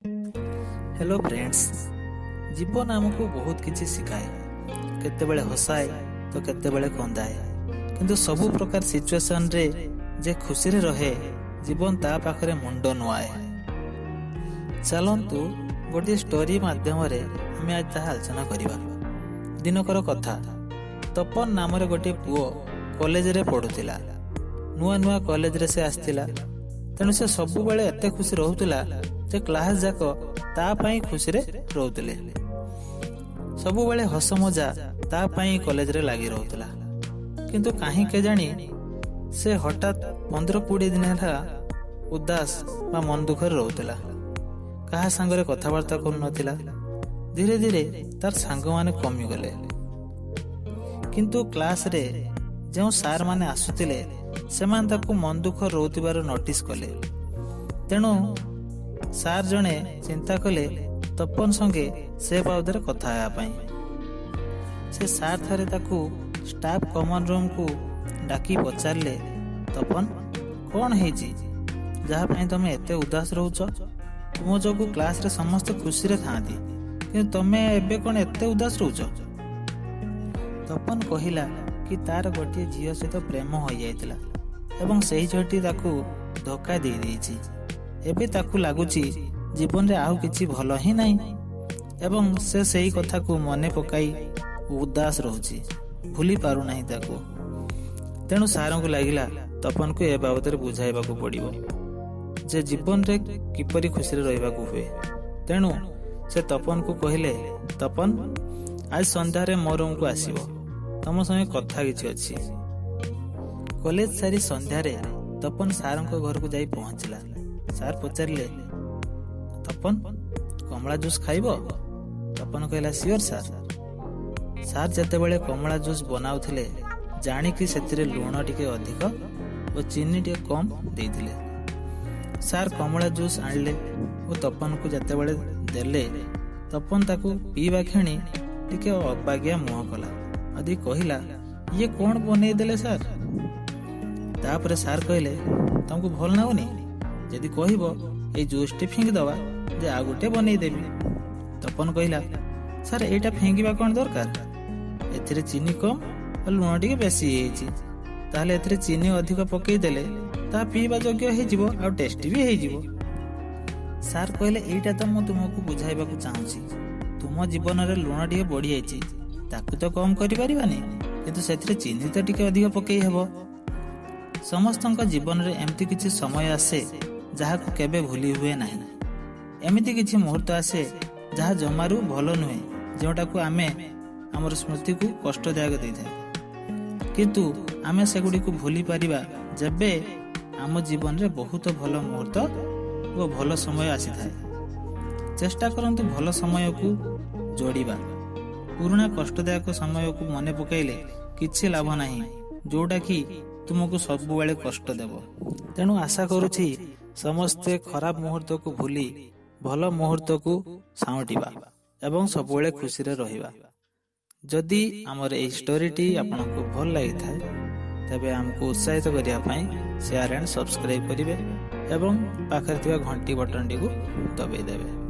Hello friends, ଜୀବନ ଆମକୁ ବହୁତ କିଛି ଶିଖାଏ। କେତେବେଳେ ହସାଏ ତ କେତେବେଳେ କନ୍ଦାଏ। କିନ୍ତୁ ସବୁ ପ୍ରକାର ସିଚୁଏସନରେ ଯେ ଖୁସିରେ ରହେ, ଜୀବନ ତା ପାଖରେ ମୁଣ୍ଡ ନୁଆଏ। ଚାଲନ୍ତୁ, ଗୋଟିଏ ଷ୍ଟୋରି ମାଧ୍ୟମରେ ଆମେ ଆଜି ତାହା ଆଲୋଚନା କରିବା। ଦିନକର କଥା, ତପନ ନାମରେ ଗୋଟିଏ ପୁଅ କଲେଜରେ ପଢୁଥିଲା। ନୂଆ ନୂଆ କଲେଜରେ ସେ ଆସିଥିଲା। ତେଣୁ ସେ ସବୁବେଳେ ଏତେ ଖୁସି ରହୁଥିଲା ଯେ କ୍ଲାସ ଯାକ ତା ପାଇଁ ଖୁସିରେ ରହୁଥିଲେ। ସବୁବେଳେ ହସ ମଜା ତା ପାଇଁ କଲେଜରେ ଲାଗି ରହୁଥିଲା। କିନ୍ତୁ କାହିଁ କେଜାଣି ସେ ହଠାତ୍ 15-20 ଦିନ ହେଲା ଉଦାସ ବା ମନ ଦୁଃଖରେ ରହୁଥିଲା। କାହା ସାଙ୍ଗରେ କଥାବାର୍ତ୍ତା କରୁନଥିଲା। ଧୀରେ ଧୀରେ ତାର ସାଙ୍ଗମାନେ କମିଗଲେ। କିନ୍ତୁ କ୍ଲାସରେ ଯେଉଁ ସାର୍ ମାନେ ଆସୁଥିଲେ, ସେମାନେ ତାକୁ ମନ ଦୁଃଖ ରହୁଥିବାର ନୋଟିସ୍ କଲେ। ତେଣୁ ସାର୍ ଜଣେ ଚିନ୍ତା କଲେ ତପନ ସଙ୍ଗେ ସେ ବାବଦରେ କଥା ହେବା ପାଇଁ। ସେ ସାର୍ ଥରେ ତାକୁ ଷ୍ଟାଫ୍ କମନ ରୁମକୁ ଡାକି ପଚାରିଲେ, "ତପନ, କ'ଣ ହେଇଛି ଯାହା ପାଇଁ ତମେ ଏତେ ଉଦାସ ରହୁଛ? ତୁମ ଯୋଗୁଁ କ୍ଲାସରେ ସମସ୍ତେ ଖୁସିରେ ଥାଆନ୍ତି, କିନ୍ତୁ ତମେ ଏବେ କ'ଣ ଏତେ ଉଦାସ ରହୁଛ?" ତପନ କହିଲା କି ତାର ଗୋଟିଏ ଝିଅ ସହିତ ପ୍ରେମ ହୋଇଯାଇଥିଲା ଏବଂ ସେହି ଝିଅଟି ତାକୁ ଧୋକା ଦେଇ ଦେଇଛି। ଏବେ ତାକୁ ଲାଗୁଛି ଜୀବନରେ ଆଉ କିଛି ଭଲ ହିଁ ନାହିଁ ଏବଂ ସେ ସେଇ କଥାକୁ ମନେ ପକାଇ ଉଦାସ ରହୁଛି, ଭୁଲି ପାରୁନାହିଁ ତାକୁ। ତେଣୁ ସାରଙ୍କୁ ଲାଗିଲା ତପନକୁ ଏ ବାବଦରେ ବୁଝାଇବାକୁ ପଡ଼ିବ ଯେ ଜୀବନରେ କିପରି ଖୁସିରେ ରହିବାକୁ ହୁଏ। ତେଣୁ ସେ ତପନକୁ କହିଲେ, "ତପନ, ଆଜି ସନ୍ଧ୍ୟାରେ ମୋ ରୁମକୁ ଆସିବ, ତମ ସଙ୍ଗେ କଥା କିଛି ଅଛି।" କଲେଜ ସାରି ସନ୍ଧ୍ୟାରେ ତପନ ସାରଙ୍କ ଘରକୁ ଯାଇ ପହଞ୍ଚିଲା। ସାର୍ ପଚାରିଲେ, "ତପନ, କମଳା ଜୁସ୍ ଖାଇବ?" ତପନ କହିଲା, "ସିଓର ସାର୍।" ସାର୍ ଯେତେବେଳେ କମଳା ଜୁସ୍ ବନାଉଥିଲେ, ଜାଣିକି ସେଥିରେ ଲୁଣ ଟିକେ ଅଧିକ ଓ ଚିନି ଟିକେ କମ୍ ଦେଇଥିଲେ। ସାର୍ କମଳା ଜୁସ୍ ଆଣିଲେ ଓ ତପନକୁ ଯେତେବେଳେ ଦେଲେ, ତପନ ତାକୁ ପିଇବା କ୍ଷଣି ଟିକେ ଅବାଗିଆ ମୁହଁ କଲା। ଆଦି କହିଲା, "ଇଏ କ'ଣ ବନେଇ ଦେଲେ ସାର୍?" ତାପରେ ସାର୍ କହିଲେ, "ତମକୁ ଭଲ ଲାଗୁନି? ଯଦି କହିବ, ଏଇ ଜୁସ୍ଟି ଫିଙ୍ଗିଦବା ଯେ ଆଉ ଗୋଟେ ବନେଇଦେବି।" ତପନ କହିଲା, "ସାର୍, ଏଇଟା ଫିଙ୍ଗିବା କ'ଣ ଦରକାର? ଏଥିରେ ଚିନି କମ୍ ଆଉ ଲୁଣ ଟିକେ ବେଶୀ ହେଇଯାଇଛି। ତାହେଲେ ଏଥିରେ ଚିନି ଅଧିକ ପକେଇଦେଲେ ତାହା ପିଇବା ଯୋଗ୍ୟ ହେଇଯିବ ଆଉ ଟେଷ୍ଟି ବି ହେଇଯିବ।" ସାର୍ କହିଲେ, "ଏଇଟା ତ ମୁଁ ତୁମକୁ ବୁଝାଇବାକୁ ଚାହୁଁଛି। ତୁମ ଜୀବନରେ ଲୁଣ ଟିକେ ବଢିଯାଇଛି, ତାକୁ ତ କମ୍ କରିପାରିବାନି, କିନ୍ତୁ ସେଥିରେ ଚିନି ତ ଟିକେ ଅଧିକ ପକେଇ ହେବ।" ସମସ୍ତଙ୍କ ଜୀବନରେ ଏମିତି କିଛି ସମୟ ଆସେ ଯାହାକୁ କେବେ ଭୁଲି ହୁଏ ନାହିଁ। ଏମିତି କିଛି ମୁହୂର୍ତ୍ତ ଆସେ ଯାହା ଜମାରୁ ଭଲ ନୁହେଁ, ଯେଉଁଟାକୁ ଆମେ ଆମର ସ୍ମୃତିକୁ କଷ୍ଟଦାୟକ ଦେଇଥାଏ। କିନ୍ତୁ ଆମେ ସେଗୁଡ଼ିକୁ ଭୁଲି ପାରିବା ଯେବେ ଆମ ଜୀବନରେ ବହୁତ ଭଲ ମୁହୂର୍ତ୍ତ ଓ ଭଲ ସମୟ ଆସିଥାଏ। ଚେଷ୍ଟା କରନ୍ତୁ ଭଲ ସମୟକୁ ଯୋଡ଼ିବା। ପୁରୁଣା କଷ୍ଟଦାୟକ ସମୟକୁ ମନେ ପକାଇଲେ କିଛି ଲାଭ ନାହିଁ, ଯୋଉଟା କି ତୁମକୁ ସବୁବେଳେ କଷ୍ଟ ଦେବ। ତେଣୁ ଆଶା କରୁଛି ସମସ୍ତେ ଖରାପ ମୁହୂର୍ତ୍ତକୁ ଭୁଲି ଭଲ ମୁହୂର୍ତ୍ତକୁ ସାଉଁଟିବା ଏବଂ ସବୁବେଳେ ଖୁସିରେ ରହିବା। ଯଦି ଆମର ଏହି ଷ୍ଟୋରିଟି ଆପଣଙ୍କୁ ଭଲ ଲାଗିଥାଏ, ତେବେ ଆମକୁ ଉତ୍ସାହିତ କରିବା ପାଇଁ ସେୟାର ଆଣ୍ଡ ସବସ୍କ୍ରାଇବ୍ କରିବେ ଏବଂ ପାଖରେ ଥିବା ଘଣ୍ଟି ବଟନଟିକୁ ଦବାଇ ଦେବେ।